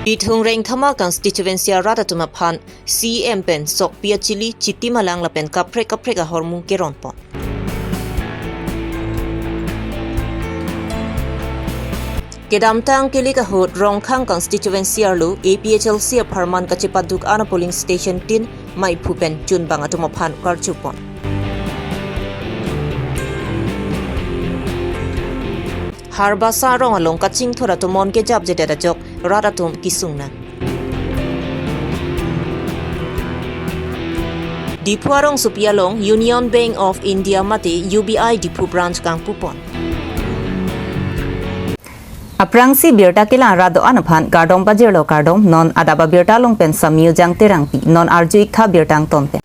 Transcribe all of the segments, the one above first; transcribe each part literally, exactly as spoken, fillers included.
Bithung Rengthama constituency arat atum aphan C M pen sokpi achili, chitim alang lapen kaprek kaprek ahormu keron pon. Kedamtang kilik ahut Rongkhang constituency arlo A P H L C apharman kachepaduk an a polling station tin maiphu pen chunbang atum aphan karju pon. Harbasa arong along kachingthur atum mon kejapjedet ajok rat atum kesung nang. Diphu arongsopi along Union Bank of India mate U B I Diphu branch kangpu pon. Aphrangsi birta kelang rat do-an aphan kardom pajirlo kardom, non adap abirta along pen Samiu Jang Terangpi, non arju-ik tha birta angton pen.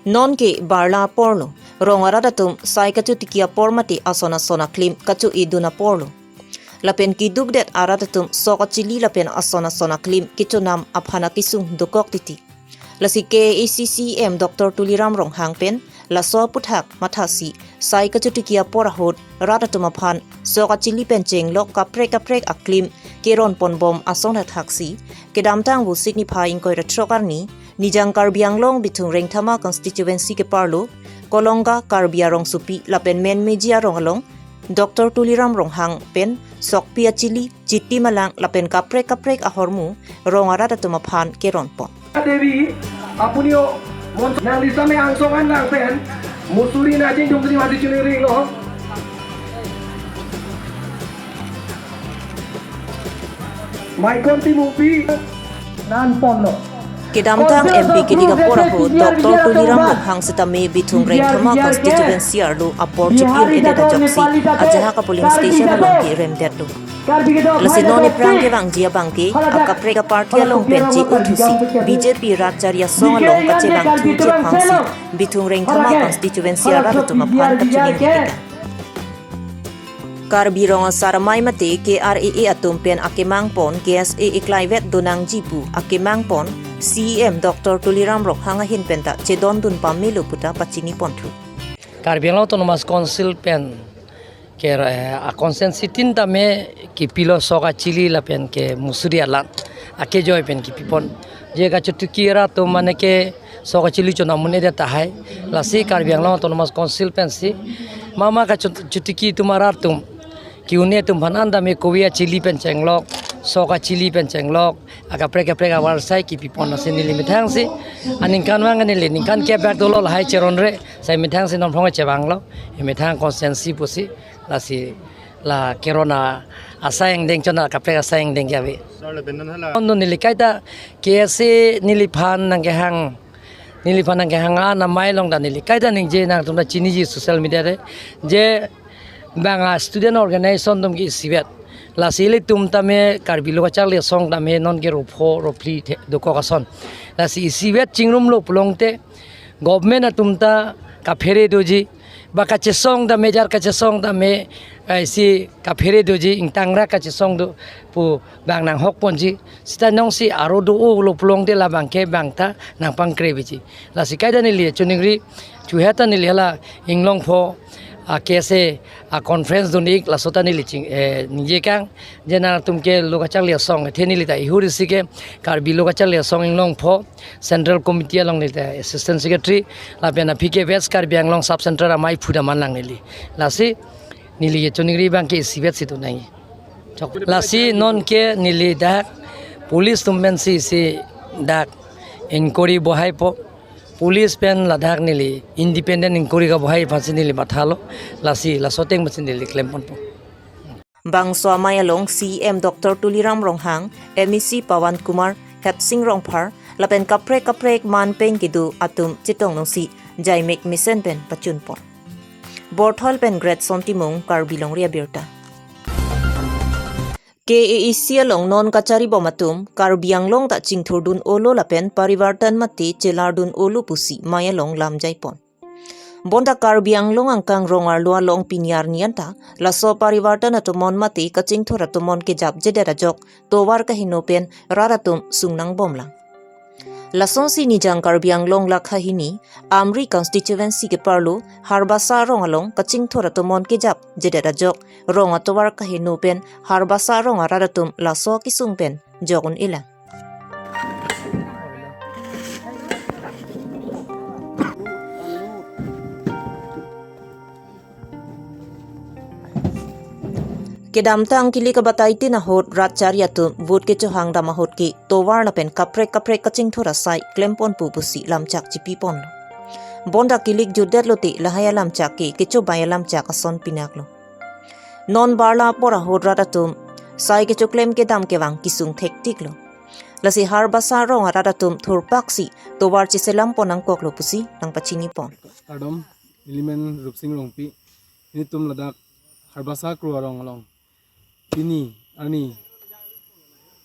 Non ke barla aporlo, rong arat atum sai kachotiki apor mate ason ason aklim kacho-edun aporlo. Lapen kedukdet arat atum sok achili lapen ason ason aklim kechonam aphan akesung dokok titi. Lasi K A A C C M Doctor Tuliram Ronghang pen laso aputhak mathasi sai kachotiki apor ahut rat atum aphan sok achili pen chenglok kaprek kaprek aklim keron ponbom ason athaksi, kedamtang Vosik niphai ingkoi ra throk arni, Nijang Karbi Anglong Bithung Rengthama constituency keparlo, Kolonga Karbi arongsopi lapen Menmeji arong along, Doctor Tuliram Ronghang pen sokpi achili, chitim alang lapen kaprek kaprek ahormu rong arat atum aphan keron pon. Devi, apuniyo mon nang lisame angsong an nang pen, musuri na jing jung jing hadi chuni ring lo. Maikon Timungpi. Nan ponlo. Kedamtang M P kilik apor ahut Doctor Tuliram Ronghang setame Bithung Rengthama constituency arlo apor chipir-edet ajoksi ajahak a polling station along keremdetlo. Lasi non ephrang kevangji abangke akaprek aparty along pen che-othusi B J P rat chari asong along kachevangthuji aphansi Bithung Rengthama constituency arat atum aphan kachiningri kekang. Karbi Rong Asar Amei mate K R A A atum pen akemang pon K S A eklaivet donangji pu akemang pon C M Doctor Tuliram Ronghang ahin penta chedondun pamelo puta pachini ponthu. Karbi Anglong Autonomous Council pen ke, eh, a constituency tin tame kepilo sok achili lapen ke musuri alang akejoi pen kepipon. Je kachotiki arat atum mane ke sok achili chonam un-edet tahai. Lasi Karbi Anglong Autonomous Council pensi mama kachot-, chotiki atum arat atum ke-un-e atum aphan an tame kove achili pen chenglok, sok achili pen chenglok, akaprek kaprek avarsai kepipon, lasi neli methangsi aningkanvang neli ningkan kep bak dolo lahai cheronre, sai methangsi non phong chevanglo, emethang constituency pusi, lasi la kerona asai angdeng chona kaprek asai angdeng ke ave. Sir, le benan hala. Ondo neli kaita K S A neliphan nangkehang, neliphan nangkehang an amei along ta neli kaita ningje, nangtum ta chiniji social media te, je bang a student organization atum ke isivet. Lasi ilitum tame Karbi Lo Kacharli Asong tame non ke ropho rophli the dokok ason. Lasi isivet chingrumlo pulote government atum ta kaphere doji, ba kachesong tame, jar kachesong tame, eh, isi kaphere doji, ingtangrak kachesong do pu bang nanghok ponji. Sita nongsi aro do-olo pulote labang ke bang ta nangpangkre biji. Lasi kaita neli choningri, chuheta neli hala Inglongpho a K S A a conference dun-ik, laso ta neli ching, eh, ningje kang, je nangtum ke Lo Kacharli Asong, athe neli ta ihur isi ke Karbi Lo Kacharli Asong Inglongpho Central Committee along neli ta Assistant Secretary, lapen aphi ke West Karbi Anglong Sub Central amei phuda manlang neli. Lasi neli choningri abangke isivet si tu nai. Chok. Lasi non ke neli dak police atum pensi si dak inquiry bohaipo. Police pen ladak neli independent inquiry kabohai aphansi neli mathalo. Lasi laso ateng pensi neli klemponpo. Bangso amei along C M Doctor Tuliram Ronghang, M A C Pawan Kumar, Hepsing Rongphar, lapen kaprek kaprek man pen kedo atum chetong nangsi jaimek mesen pen pachunpon. Borthol pen Great Son Timung, Karbi Longri Abirta. K A A C along non kacharibom atum Karbi Anglong ta chingthurdun-olo lapen parivartan mate chelardun-olo pusi amei along lamjaipon. Bonta Karbi Anglong angkang rong arlo along pini arni anta laso parivartan atomon mate kachingthur atomon kejapjedet ajok tovar kaheno pen rat atum sungnangbomlang. Lasonsi Nijang Karbi Anglong lakha hini, Amri constituency keparlo Harbasa arong along kachingthur atomon kejapjedet ajok rong atovar kaheno pen Harbasa arong arat atum laso kesung pen jok un-elang. Kedamtang kili kabatai tin ahut rat chari atum vote kechohang dam ahut ke tovar lapen kaprek kaprek kachingthur asai klempon pu pusi lamchak chipipon. Bonta kilik jutdet lote lahai alamchak ke kechobai alamchak ason pinaklo. Non barla apor ahut rat atum sai kechoklem kedam kevang kesung thektiklo. Lasi Harbasa rong arat atum thurpaksi tovar cheselam pon nangkoklo pusi nangpachinipon. Kardom, nelimen Rupsing Rongpi. Nelitum ladak Harbasa kro arong along pini arni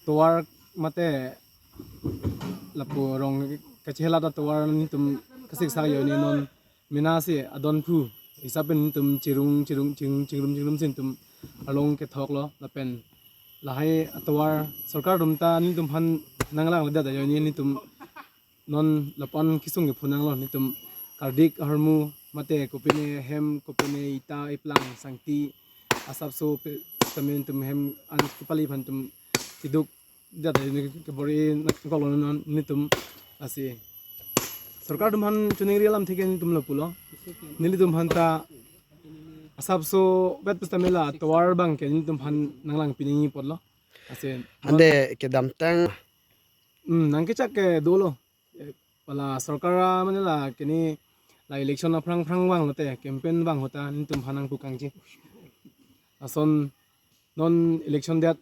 tovar mate lapu rong kachelat atovar nelitum kasiksak ajoine non mena si adon phu hisap pen nelitum chirung chirung ching chingrum chingrum si nelitum along kethoklo lapen lahai atovar sorkar atum ta nelitum aphan nanglangledet ajoine nelitum non lapu-an kesung kephonanglo, nelitum kardik ahormu mate kopine hem kopine ita iplang sangti asapso pe-, tame nelitum hem an kepali aphan nelitum keduk jat ini kebor-i nangkoklo non nelitum, lasi sorkar atum aphan choningri alamthe ke nelitum lapulo. Nelitum aphan ta asapso vet pusitame la tovar abang ke nelitum aphan nanglang pinangji apotlo. Lasi ante kedamtang, hmm, nangkechak ke dolo. Eh, pala sorkar a mane la kini la election aphrang phrang vanglote campaign vang ahut ta nelitum aphan nangpu kangji. Lason non election det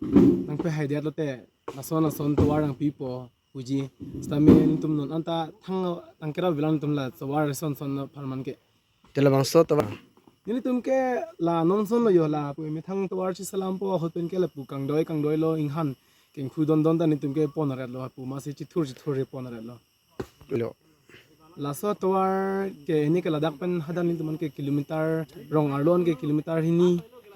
nangpehai det lote lason lason tovar nangpipo puji. Sitame nelitum non anta thang nangkerap vila nelitum la tovar son son apharman ke. Te labangso tovar. Nelitum ke la non son lo jo lapu methang tovar cheselam po ahut pen ke lapu kangdoi kangdoilo inghan kengkhu dondon ta nelitum ke ponretlo apu masi chithur chithur re ponretlo. Lo. Laso tovar ke ini ke ladak pen hadak nelitum ke kilometer rong arlo-an ke kilometer hini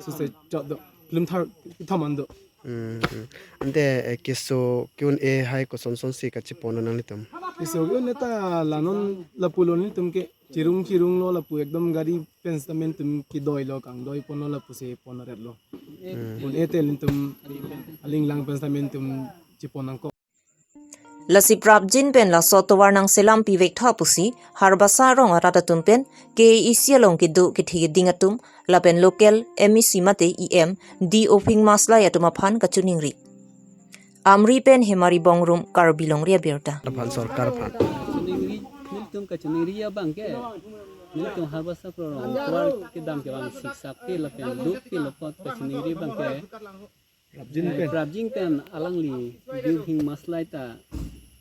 suse chot do kilometer kethom an do. Hmm, hmm. Ante, eh, keso ke-un-e hai koson son si kachepon nanglitum? Keso ke-un-e ta la non lapulo nelitum ke chirung chirunglo lapu ekdom gari pen sitame nelitum kedoilo kangdoiponlo lapusi ponretlo. Hmm. Un-e te nelitum aling lang pen sitame nelitum chepon nangkok. Lasi prapjin pen laso tovar nangselam pivek tha pusi Harbasa rong arat atum pen K A A C along kedo kethe keding atum lapen local M A C mate E M D Ophing Maslai atum aphan kachoningri. Amri pen Hemari Bongrung, Karbi Longri Abirta. Aphan sorkar aphan. Kachoningri, nelitum kachoningri abang ke, nelitum Harbasa kro rong tovar kedam kevang siksak ke lapen duk ke lapot kachoningri abang ke. Prapjin pen. Prapjin pen alangli D Ophing Maslai ta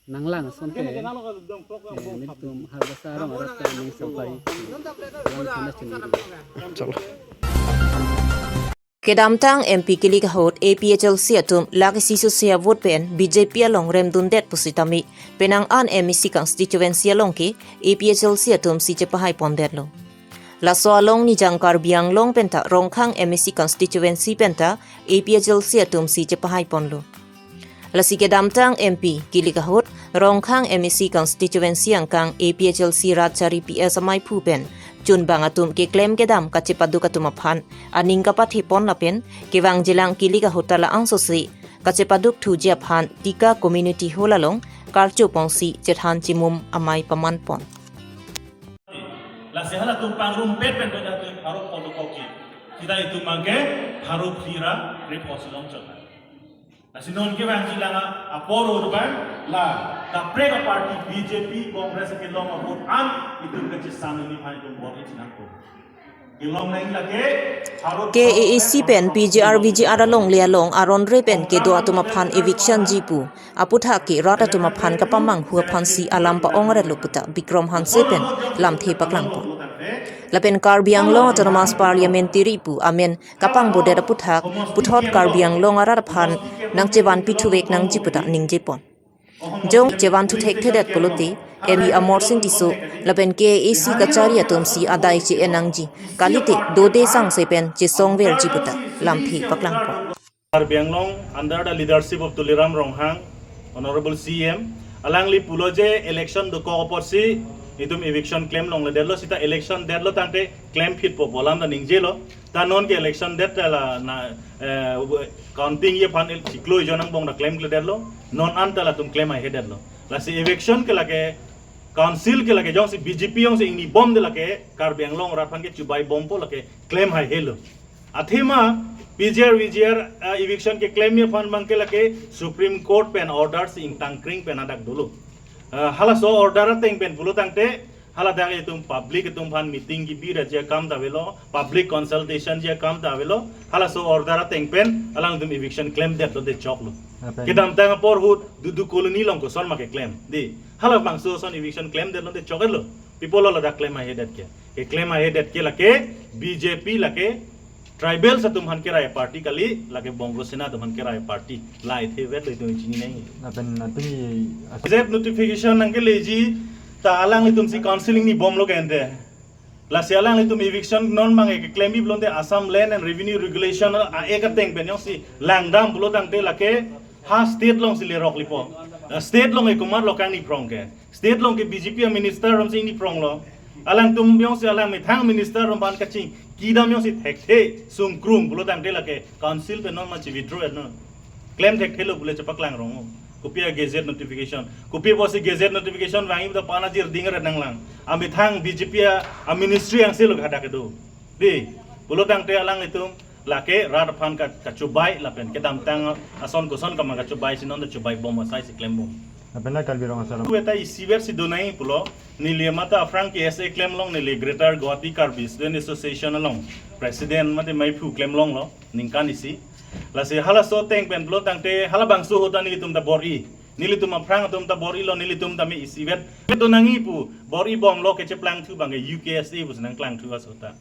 nanglang asonte, eh, nelitum Harbasa rong arat ta ning sampai. Alang kena chini. Chalo. Kedamtang M P kilik ahut A P H L C atum lak isi sose avote pen B J P along remdundet pusitame penang an M A C constituency along ke A P H L C atum si chepahai pondetlo. Laso along Nijang Karbi Anglong penta Rongkhang M A C constituency penta A P H L C atum si chepahai ponlo. Lasi kedamtang M P kilik ahut Rongkhang M A C constituency angkang A P H L C rat chari P S amei phu pen chunbang atum keklem kedam kachepaduk atum aphan aning kapathe pon lapen kevang jilang kilik ahut ta la-ang sose kachepaduk thuji aphan Tika Community Hall along karcho ponsi chethan chimum amei paman pon. Lasi halatum pangrumpet pen pen atum pharo pho dokok ji. Sita itum abang ke pharo phli ra krepho si longchot. Lasi non kevang jilang apor urban la kaprek aparty B J P Congress kelong avote an itum kachesang ini aphan itum bor-i chinangpo. Kelong nang lake pharo K A A C pen P G R V G R alongle along aron re pen kedo atum aphan eviction ji pu aputhak ke rat atum aphan kapamanghu aphansi alam pa-ongretlo puta Bikram Hanse pen lamthe paklangpon. Lapen Karbi Anglong Autonomous Parliamentary pu amen kapangbodet aputhak puthot Karbi Anglong arat aphan nangchevan pithuvek nangji puta ningjepon. Jong chevan thu thekthedet pulote M P Amarsing Tisso lapen K A A C kachari atum si adai che-en nangji. Kalite dode sangse pen chesongverji puta lamthe paklangpon. Karbi Anglong under the leadership of Tuliram Ronghang, Honorable C M, alangli pulo je election dokok apotsi Itum eviction klem longledetlo, seta election date lo tangte klem phitpo pu alam ta ningjelo. Ta non ke election date ta la na, eh, counting ji aphan el chiklo ejon angbong ta klemkledetlo. Non anta latum klem haihedetlo. Lasi eviction ke lake council ke lake jongsi B J P jongsi ingnibomde lake Karbi Anglong arat aphan ke chubaibompo, lake klem haihelo. Athema P G R, V G R, ah, eviction keklem ji aphan abangke lake Supreme Court pen order si ingtangkring pen hadak dolo. Ah, halaso order ateng pen pulo tangte, haladak itum public atum aphan meeting kebi ra ji akam ta avelo, public consultation ji akam ta avelo, halaso order ateng pen alangtum eviction klemdetlo de choklo. Lapen kedamtang apor ahut Dudu Colony along koson ma keklem, dei. Halabangso ason eviction klemdetlo de choklo. Pi apotlo ladak klem haihedet ke? Keklem haihedet ke lake B J P, lake tribals atum aphan kerai party kali, lake Bongo Sena atum aphan kerai party. La ithe vet lo itum chini nang. Lapen nanti gazette notification nangkeleji ta alanglitum si council ingnibomlo kente. Lasi alanglitum eviction non abangke keklem biplonte Assam Land and Revenue Regulation a-act ateng pen jongsi langdam pulo tangte lake ha state alongsi lerok lipo. Ah, state along ke komatlo kangni phrong ke? State along ke B J P a-minister atum si ingni phronglo. Alangtum jongsi alang methang minister atum aphan kachingki dam jongsi thekthe sungkrung pulo tangte lake council pen non ma chi-withdraw-etnon. Klem thekthelo pule chepaklang rong. Kopi a-gazette notification? Kopi apotsi gazette notification vangji ta pan ajir ding ret nanglang. Amethang B J P a, a-ministry angse lo hadak kedo. Dei, pulo tangte alanglitum lake rat aphan ka, kachubai lapen kedamtang ason koson kama kachubai si non ta chubaibom asai si klembom. Lapen la Karbi Rong Asar. Tu eta isivet si do nangji pulo, neli mate aphrang K S A klem long, neli Greater Guwahati Karbi Student Association along president mate maiphu klem longlo ningkan isi. Lasi halaso ateng pen pulo tangte halabangso ahut ta nelitum ta bor-i. Nelitum aphrang atum ta bor-ilo, nelitum tame isivet do nangji pu bor-ibomlo, kecheplangthu abangke U K S A pusi nangklangthu aso ta.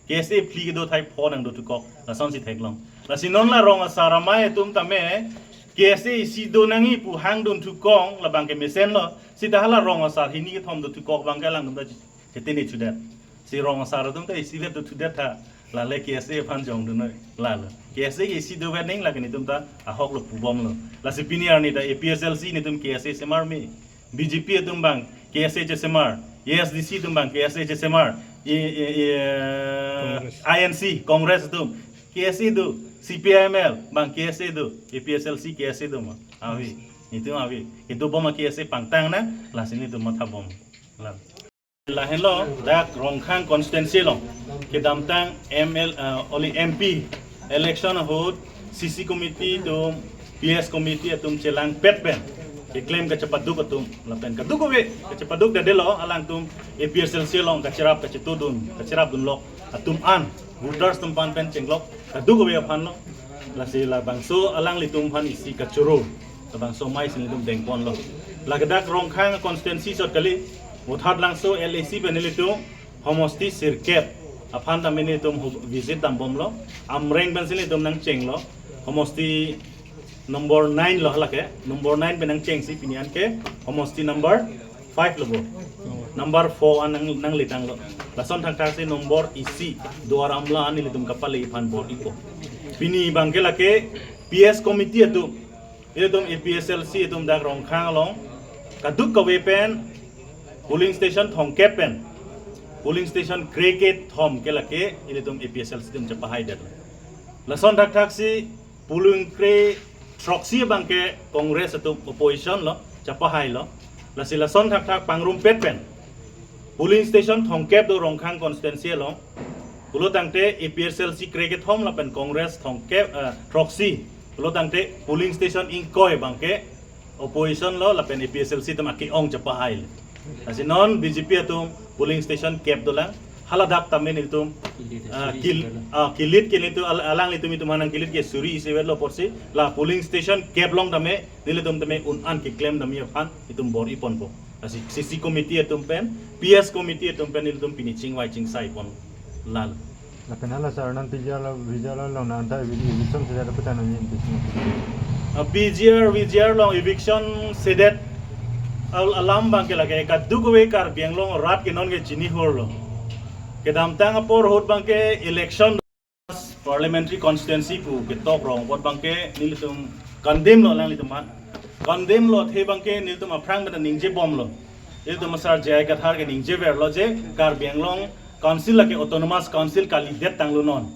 K S A phli kedo thai pho nangdothukok, lasonsi theklong. Lasi non la Rong Asar amei atum tame K S A isi do nangji pu hangdunthukong, labangke mesenlo. Seta hala Rong Asar hini kethom dothukok abangke alangtum ta chetini chudet. Si Rong Asar atum ta isivet dothudet tha. Lale K S A aphan jongdun noi. Lalo K S A ke isi dovet nangji, lake nelitum ta ahoklo pubomlo. Lasi pini arni ta A P H L C nelitum K S A semar me. B J P atum abang K S A chesemar, A S D C atum abang K S A chesemar, i, i, i, eh, Congress. I N C, Congress atum K S A do, C P I M L abang K S A do, A P H L C K S A do ma? Ave, nelitum ave. Kedobom a-K S A pangtang nang, lasi nelitum mathabom. La. Lahenlo, dak Rongkhang constituency along kedamtang M L, eh, oli M P election ahut C C committee atum, P S committee atum chelangpet pen keklem kachepaduk atum lapen kadokave kachepadukdetlo, alangtum A P H L C along kacherap kachetudun, kacherapdunlok atum an voters atum aphan pen chenglok kadokave aphanlo. Lasi labangso alanglitum aphan isi kachoro labangso amei si nelitum dengponlo. Lake dak Rongkhang constituency chot kali, Vothatlangso L A C pen nelitum homosti sirkep aphan tame nelitum ho-, visit dambomlo. Amreng pensi nelitum nangchenglo. Homosti number nine lo lake. Number nine pen nangchengsi pini an ke homosti number five lo bo. Number four an nang, nanglitanglo. Lason thakthak si number isi Duar Amla an nelitum kapale aphan bor-ipo. Pini abangke lake P S committee atum, ilitum A P H L C atum dak Rongkhang along kadokave pen polling station thomkep pen polling station krekethom ke lake ilitum A P H L C atum chepahaidetlo. Lason thakthak si polling kre throksi abangke Congress atum opposition lo, chepahailo. Lasi lason thakthak pangrumpet pen polling station thomkep do Rongkhang constituency along. Pulo tangte A P H L C krekethom lapen Congress thomkep, eh, throksi. Pulo tangte polling station ingkoi abangke opposition lo lapen A P H L C atum ake-ong chepahailo. Lasi non B J P atum polling station kep dolang. Haladak tame nelitum, ah, kil-, ah, kilit ke nelitum al-, alanglitum itum aphan nangkilit ke suri isi vetlo apotsi la polling station kep long tame nelitum tame un-an keklem damji aphan itum bor-iponpo. Lasi C C committee atum pen, P S committee atum pen nelitum pini chingvai chingsai pon lalo. Lapen hala sir, non P G R lo, V G R lo, lo non ta evi-, eviction sedet aphuthak nangji. Ah, P G R, V G R along eviction sedet al-, alam abangke lake kadokave Karbi Anglong arat ke non ke chinihurlo. Kedamtang apor ahut abangke election parliamentary constituency pu ketok rong apot abangke nelitum condemn lo alanglitum aphan. Condemn lo athe abangke nelitum aphrang pen ningjebomlo. Ilitum asar J I Kathar ke ningjeverlo je Karbi Anglong Council lake Autonomous Council kalidet tanglo non.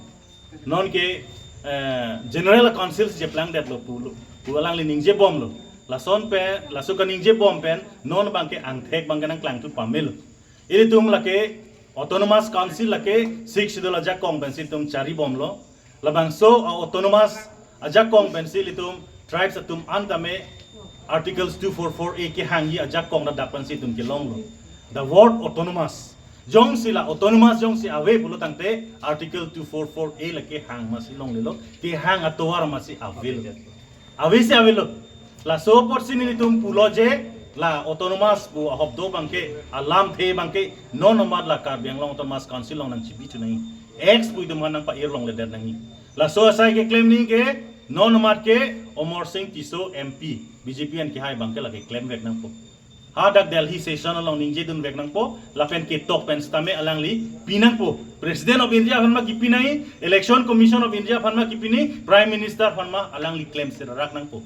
Non ke, eh, General Council si cheplangdetlo pulo. Pu alangli ningjebomlo. Lason pen, laso kaningjebom pen, non abangke angthek abangke nangklangthu pamelo. Ilitum lake Autonomous Council lake Sixth Schedule ajakong pensi itum charibomlo. Labangso a-autonomous ajakong pensi ilitum tribes atum an tame Articles two four four A kehangji ajakong ladak pensi itum kelonglo. The word autonomous. Jongsi la autonomous jongsi ave pulo tangte Article two four four A lake hang masi longlelo. Kehang atovar masi avelo. Avesi avelo. Laso apotsi nelitum pulo je la autonomous pu ahobdo abangke, alamthe abangke, non amat la Karbi Anglong Autonomous Council along nangchibi chunai. Ex pu itum aphan nangpa-ir longledet nangji. Laso asai keklem nangji ke, non amat ke Amarsing Tisso M P, B J P an kehai abangke lake klemvek nangpo. Hadak Delhi session along ningjedunvek nangpo, lapen ketok pen sitame alangli pi nangpo. President of India aphan ma kipi nangji, Election Commission of India aphan ma kipi nangji, Prime Minister aphan ma alangli klemsi rarak nangpo.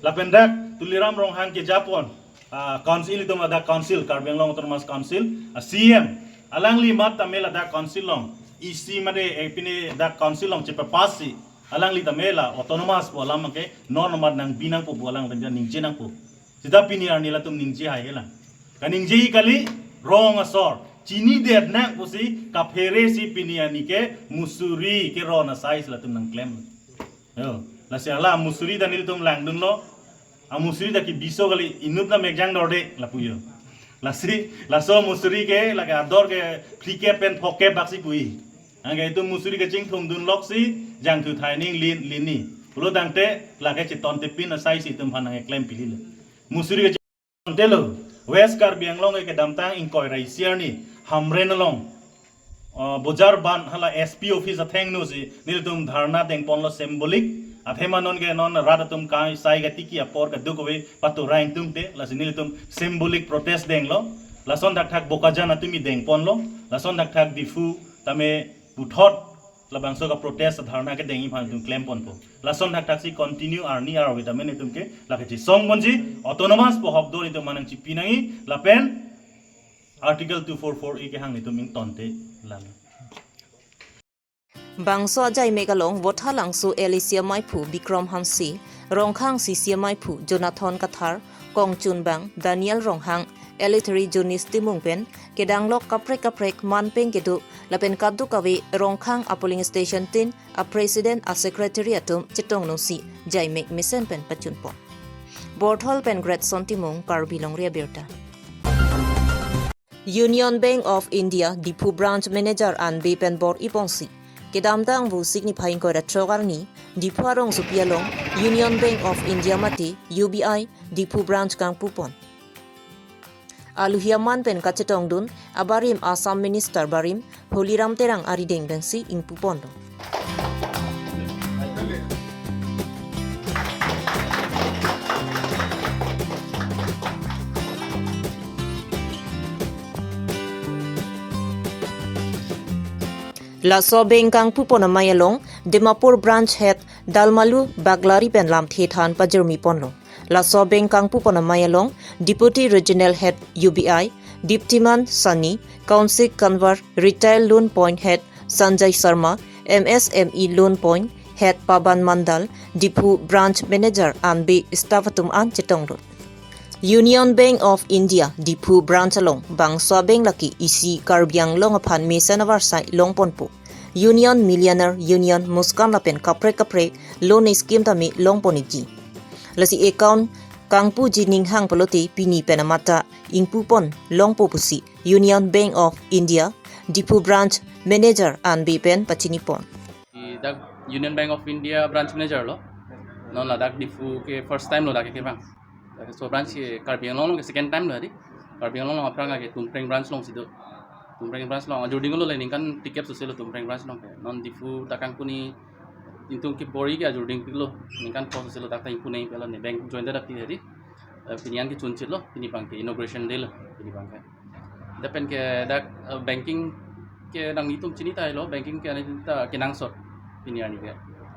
Lapen dak Tuliram Ronghang kejapon, ah, council itum ladak council, Karbi Anglong Autonomous Council, ah, C M, alangli mat tame ladak council along, E C mate, eh, pini dak council along chepapass si, alangli tame la autonomous pu alam ke, non amat nangbi nangpo pu alangli ningje nangpo. Sita pini arni latum ningje hai kelang. Kaningje kali rong asor. Chinidet nang pusi kaphere si pini arni ke musuri keron asai si latum nangklem. Yo, lasi ala musuri dan ilitum langdunlo. Amusuri ta kebiso kali inut na mekjang dorde lapu yo. Lasi, laso musuri ke lake ador ke phlikep pen phokep baksi pui. Anke itum musuri kachingthumdunlok si jangthu thaining lin, lini. Pulo tangte lake chetontepin asai si itum aphan nangklem pililo. Musuri kachingthumdelo. West Karbi Anglong ke kedamtang ingkoi ra isi arni Hamren along, uh, Bojar Band hala S P office athengno si nelitum dharna dengponlo symbolic. Athema non ke non rat atum kai sai katiki apor kaduk ave patu raing tumte, lasi nelitum symbolic protest denglo. Lason thakthak Bokajan atum mi dengponlo. Lason thakthak Diphu tame puthot labangso ka protest dharna kedengji aphan itum klemponpo. Lason thakthak si continue arni arve tame nelitum ke lake chisongponji autonomous pu hobdo itum aphan nangchipi nangji lapen Article two four four A kehang nelitum ingtonte lang. Bangso ajaimek along Vothatlangso L A C M I aphu Bikram Hanse, Rongkhang C C M I aphu Jonathan Kathar, Kongchunbang Daniel Ronghang, L A three Jonis Timung pen kedanglok kaprek kaprek manpeng kedo lapen kadokave Rongkhang a polling station tin a president a secretary atum chetongdunsi jaimek mesen pen pachunpon. Borthol pen Greatson Timung, Karbi Longri Abirta. Union Bank of India Diphu Branch Manager anbe pen bor-iponsi kedamtang Vosik niphai ingkoi ra throk arni Diphu arongsopi along Union Bank of India mate U B I Diphu Branch kangpupon. Aluhi aman pen kachetongdun abarim Assam Minister barim Holiram Terang arideng pensi ingpuponlo. Laso bank kangpupon amei along Dimapur Branch Head Dalmalu Baglari pen lamthe than pajirmiponlo. Laso bank kangpupon amei along Deputy Regional Head U B I Diptiman Sani, Kaushik Kanwar, Retail Loan Point Head Sanjay Sharma, M S M E Loan Point Head Paban Mandal, Diphu Branch Manager anbe staff atum an chetongdun. Union Bank of India Diphu Branch along bangso bank lake isi Karbi Anglong aphan mesen avarsai longponpo. Union, Millionaire Union, Muskan lapen kaprek kaprek loan scheme tame longponji. Lasi account kangpuji ninghang pulote pini pen amata ingpupon longpo pusi Union Bank of India Diphu Branch Manager anbe pen pachinipon. Dak Union Bank of India Branch Manager lo. Non ladak Diphu ke first time lo dak ke bang. Laso branch ke Karbi Anglong along ke second time lo tadi. Karbi Anglong along aphrang ke Tumpreng Branch alongsi do. Tumpreng Branch along ajurding lo le ningkan tikep soselo Tumpreng Branch along ke. Non Diphu ta kangpu ni ingtung kibor-i ke ajurdingpiklo. Ningkan pho soselo dak ta ingpu nangji pulo ne bank join ta pi tadi. Eh, pini an kechunchitlo, pini abang ke inauguration day lo, pini abang ke. Dak pen ke dak, eh, banking ke nanglitum chini tahai lo, banking ke nanglitum ta kenangsot pini arni ke.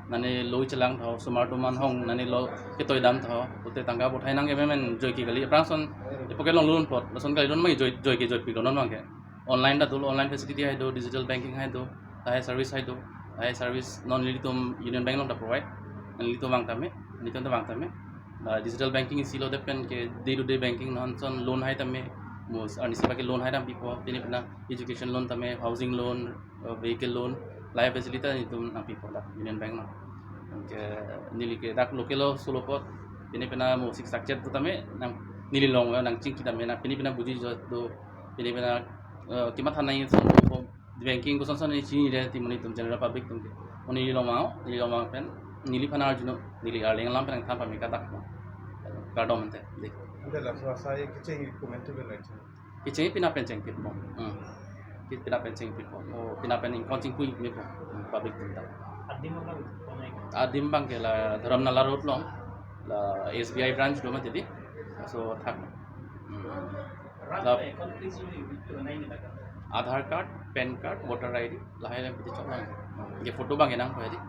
Nani lo chelang tho, osomar atum an hong nani lo ketoi dam tho. Pute tangka bothai nangke memen joike kali. Aphrang ason e-pocket along lo-un apot, lason kali, non abang joi, joike joipik lo non abangke. Online ta dolo, online facility hai do, digital banking hai do, lahai service hai do, lahai service non nelitum Union Bank along ta provide, nelitum vang tame, nelitum ta vang tame. Ah, digital banking isi lote pen ke day to day banking non ason loan hai tame, mo arnisi abangke loan hai dam pipo, pini pina education loan tame, housing loan, uh, vehicle loan, lahai facility ta nelitum nangpipo dak Union Bank along. Anke neli ke dak local lo solo apot, pini pina mo siksak chet do tame, nang neli along nangchingki tame, nang pini pina buji jo do, pini pina, uh, kematha nangji ason do, banking koson son neli chinine ti mo nelitum general public atum ke. Mo neli along vang, neli along vang pen, neliphan arjunon, neli arleng alam pen nangthan pame kadak mo. Kardom ante, dei. Ante laso asai kecheng comment tu belai. Kecheng pina pen chengpitpo. Hmm. Pi-, pina pen chengpitpo. Oh, pina pen ingkon chingpui mepo. Hmm, public atum ta. Adim abang konai? Adim abangke la Dharamnala Road along, la S B I branch do mati dei. Laso athak. Hmm. La Aadhaar card, PAN card, voter I D, lahai alam piti choklo. Ke photo abangke nangpo dei.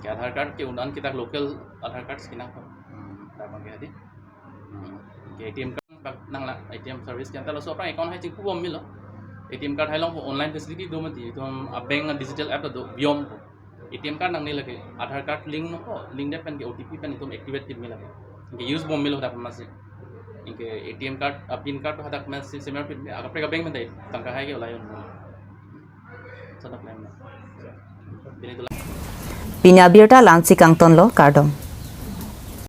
Ke Aadhaar card ke un-an kitak local Aadhaar card si nangpo. Hmm, ta abangke dei. Hmm. Ke A T M card bak nanglang, A T M service ke anta laso aphrang account hai chingpu bom melo. A T M card hai along online facility do mati, itum a-bank digital app do, Vyom pu. A T M card nangne lake, Aadhaar card link nangpo, link det pen ke O T P pen itum activate pin me lake. Ke use bom melo hadak masi. Ke A T M card, a-PIN card hadak masi semer pin, akaprek a-bank pen ta tangka hai ke ulai un. Sana plan na. Pini abirta la-ansi kangtonlo, kardom.